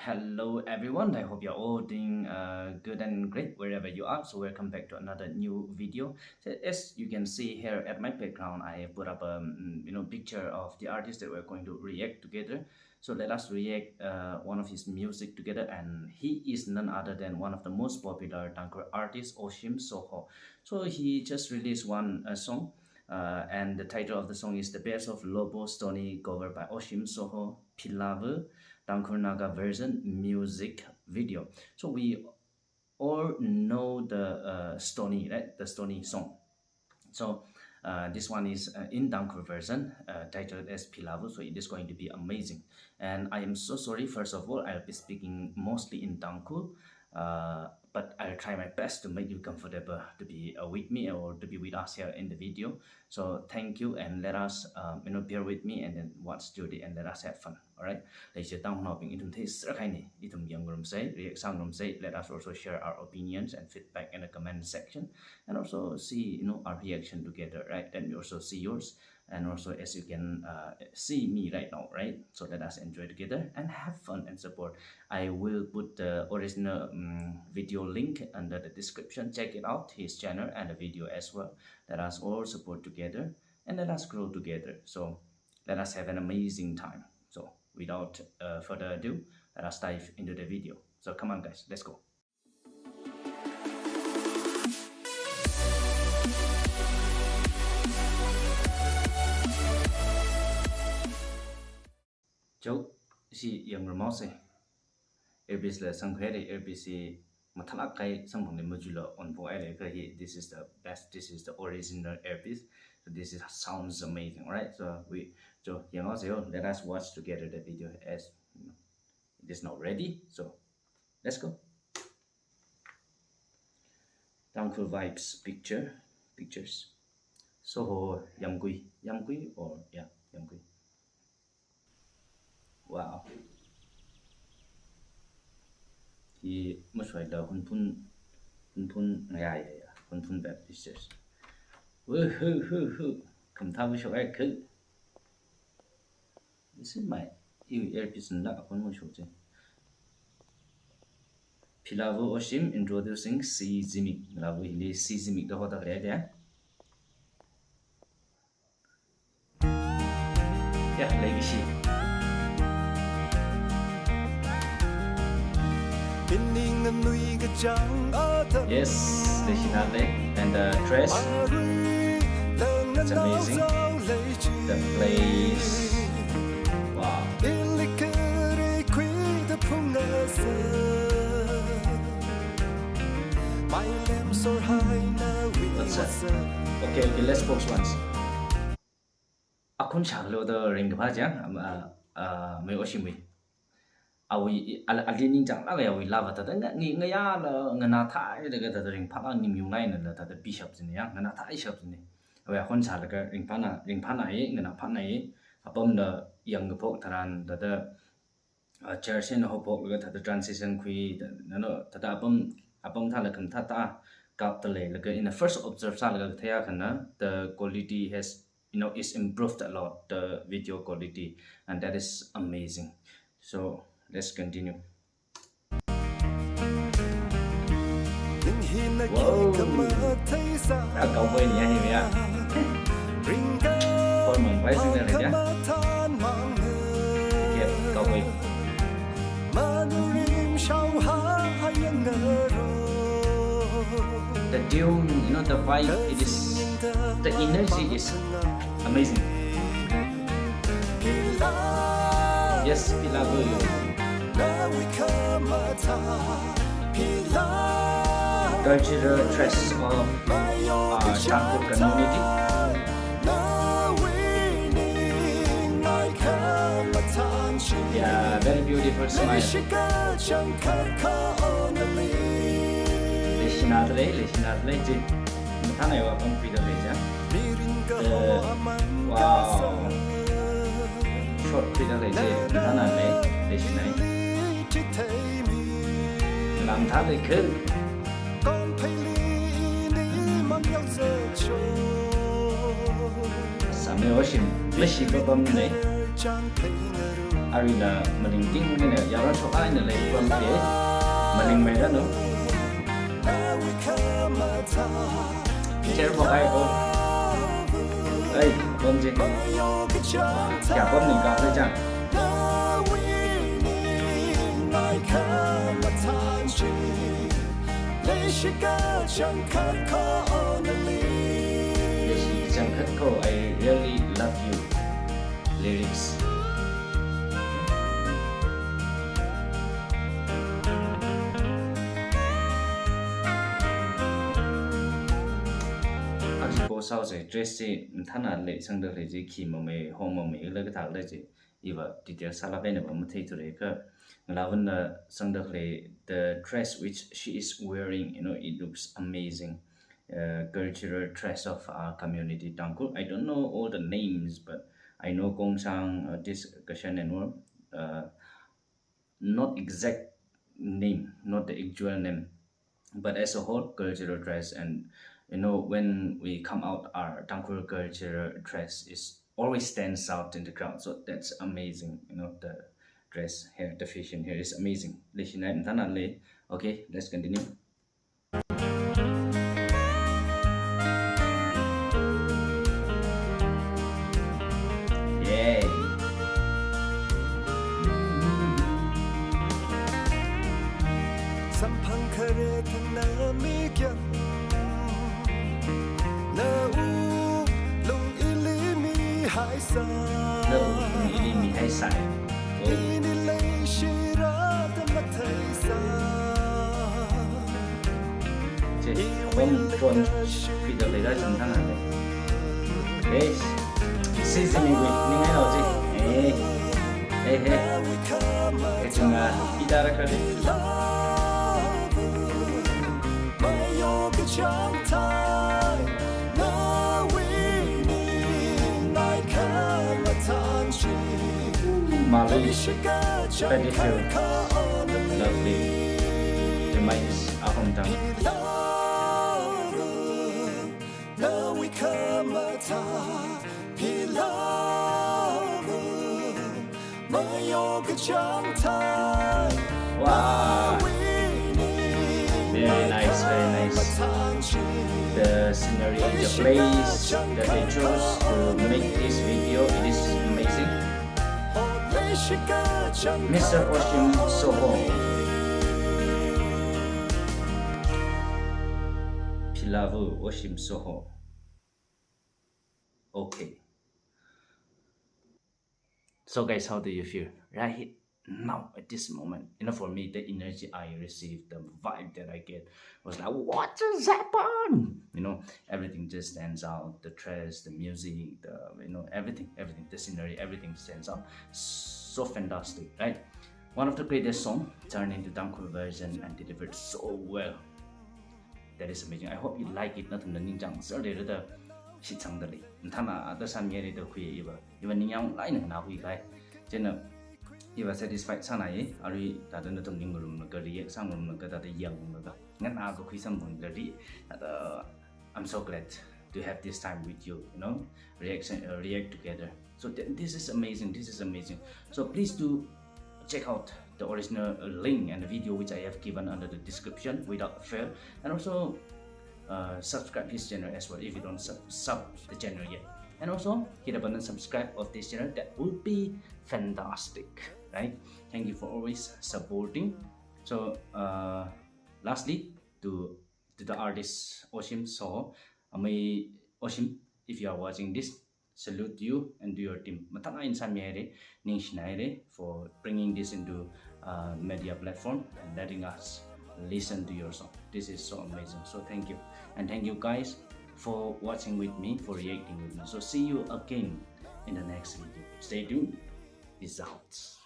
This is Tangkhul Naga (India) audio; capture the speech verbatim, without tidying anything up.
Hello everyone, I hope you're all doing uh, good and great wherever you are. So welcome back to another new video. So as you can see here at my background, I have put up a mm, you know picture of the artist that we're going to react together. So let us react uh, one of his music together, and he is none other than one of the most popular Tangkhul artists, Oshim Soho. So he just released one uh, song, uh, and the title of the song is The Best of Lobo Stony, covered by Oshim Soho, Philava, Tangkhul Naga version music video. So we all know the uh, Stony, right? The Stony song. So uh, this one is uh, in Tangkhul version, uh, titled as Philava. So it is going to be amazing. And I am so sorry. First of all, I'll be speaking mostly in Tangkhul, uh, but I'll try my best to make you comfortable to be uh, with me or to be with us here in the video. So thank you, and let us um, you know bear with me and then watch till the end. Let us have fun. Alright. Leishi Tangkhulnaobing, ithum theisāra kahaina, ithum yangngarumsa, react sāngarumsa. Let us also share our opinions and feedback in the comment section, and also see you know our reaction together, right? Then we also see yours, and also as you can uh, see me right now, right? So let us enjoy together and have fun and support. I will put the original um, video link under the description. Check it out, his channel and the video as well. Let us all support together and let us grow together. So let us have an amazing time. So without uh, further ado, let us dive into the video. So come on guys, let's go. Chao, ishi yangngarumsa. Earpiece la sangkhuihaira, earpiece hi mathālāk kahai samphangli majuila onpho haira, kha hi, this is the best, this is the original earpiece. So this is sounds amazing, right? So we, so yanghaosa yo, let us watch together the video as you know, it is now ready. So let's go. Tangkhul Vibes picture, pictures. Soho Yamgui, Yamgui or yeah, Yamgui. Wow. Hi mashoila Hunphun, Hunphun ngayā ya ya, Hunphun Baptist Church. Woo hoo hoo hoo. Khamathā vāshok ai khu. This is my, iwui earpiece na akhon mashok chi. Philava Oshim introducing C Zimik. Philava hili C Zimik da hoda kare de. Yeah, legacy. Yes, leishinale. And the dress. It's amazing. The place. Wow. That's it. Okay, okay, let's pause once. Akhon shāklo da ringkaphā chang, um, uh, uh, mai Oshimwui. Awui, al-, ali ningchānglāk eina awui lava thāda nga-, ngi-, ngayāla nganāthālaga thāda ringphālāk, nimyung lainala thāda pishap china ya, nganāthāshap china. Awui akhon shālaga ringphāna, ringphānai, nganāphānai, apamla yangkaphok tharan thāda, uh, church eina haophoklaga thāda transition khui, thāda, nano, thāda apam, apam thāla khamathā thā kapta leilaga, ina first observe sālaga kathei akhana, the quality has, you know, is improved a lot, the video quality, and that is amazing. So let's continue. Wow. Ah, cowboy ni ya, hi ya. Cowboy mang bai sing na ya. Okay, cowboy. The tune, you know, the vibe, it is, the energy is amazing. Yes, Philava. Cultural traits of our Tangkhul community. Yeah, very beautiful smile. Leishinadalei, leishinadalei, chi. Mathānai wa pam pida lei ja. Uh, wow. Shot pida lei chi. Mathānai lei, leishinai. Lam thālei khu. Sāmei Oshim, mashi papam lei. Aruila malingting eina yaron shok eina leipamke. Malingmeiranu. Chair phokhai ko. Ai, pamje. Kayā pamning ka le chang. Leishi kachangkhat ko, I really love you. Lyrics. Aji posao se dress chi mathāna lei sangda lei chi khi mamei, hong mamei la kathā lei chi. Iva detail sālāk eina va matheithura kha, ngalāvāna sangda lei, the dress which she is wearing, you know, it looks amazing. Uh, cultural dress of our community, Tangkhul. I don't know all the names, but I know Kongsang, uh, this Kashan and all. Uh, not exact name, not the actual name, but as a whole, cultural dress. And, you know, when we come out our Tangkhul cultural dress, is always stands out in the crowd. So that's amazing, you know, the dress here, the fashion here is amazing. Leishinai mathāna lei. Okay, let's continue. Yay. Samphang khare thangna mikyang, na u lung ili mihaisai. Na u lung ili mihaisai. Oh. Ini leishira da matheisai. Che, apam tron khuida leida chang thang hale. Yes. Sisi mi gui, ningai lo che. Eh. Eh, eh. Kachunga, idara kare. Mali, very beautiful. Lovely. Reminds our hometown. Wow. Very nice, very nice. The scenery, the place that they chose to make this video, it is amazing. Mister Oshim Soho. Philavu Oshim Soho. Okay. So guys, how do you feel right now at this moment? You know, for me, the energy I received, the vibe that I get was like, "What just happened?" You know, everything just stands out. The dress, the music, the, you know, everything, everything, the scenery, everything stands out. So fantastic, right? One of the greatest song turned into Tangkhul version and delivered so well. That is amazing. I hope you like it. Nathumna ningchāng sālera da shitsangda lei. Mathāna da sāmihaira da khuiya iva. Iva ningyāng laina na khui kai. Chieina iva satisfied sānai. Arui thāda nathum ningrumlaga, react sāngarumlaga, thāda yanglaga, nganākakhui samphangda lei. Thāda, I'm so glad to have this time with you, you know, reaction, uh, react together. So th-, this is amazing. This is amazing. So please do check out the original, uh, link and the video which I have given under the description without fail. And also, uh, subscribe his channel as well if you don't sub, sub the channel yet. And also hit the button subscribe of this channel. That would be fantastic, right? Thank you for always supporting. So, uh, lastly, to, to the artist Oshim Soho, Amei Oshim, if you are watching this, salute you and to your team. Mathāna ina sāmihaira, ningshinaira for bringing this into, uh, media platform and letting us listen to your song. This is so amazing. So thank you. And thank you guys for watching with me, for reacting with me. So see you again in the next video. Stay tuned. Peace out.